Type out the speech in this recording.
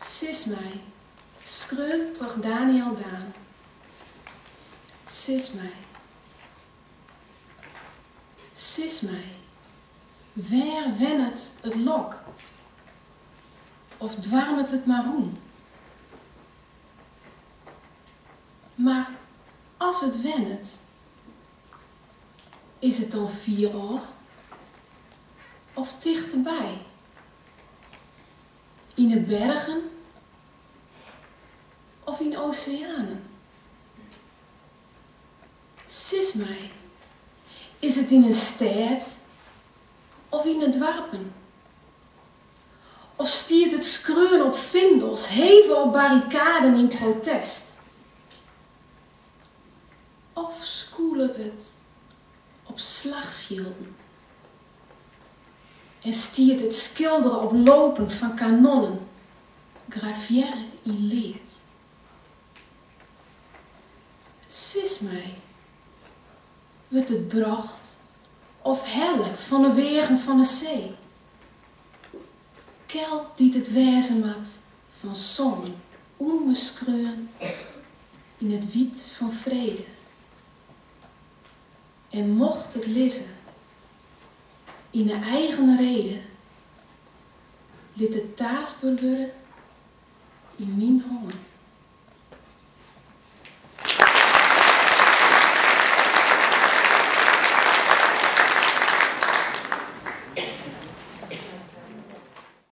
Sis my, skreaun troch Daniël Daan. Sis my. Sis my, wêr wennet it lok? Of doarmet it mar rûn? Mar as it wennet, is it dan fier ôf of tichteby? Yn 'e bergen of yn oseanen? Sis my, is it yn in stêd of yn 'e doarpen? Of stiet it skreaun op findels, heve op barrikaden yn protest? Of skûlet it op slachfjilden en stiet it skildere op lopen fan kanonnen, gravearre yn lead? Sis my, wurdt it brocht of helle fan 'e weagen fan 'e see? Kjeld dy't it wêze moat fan sân ûnbeskreaun yn it wyt fan frede. En mocht it lizze yn 'e eigen rede, lit it taastber wurde yn myn hân.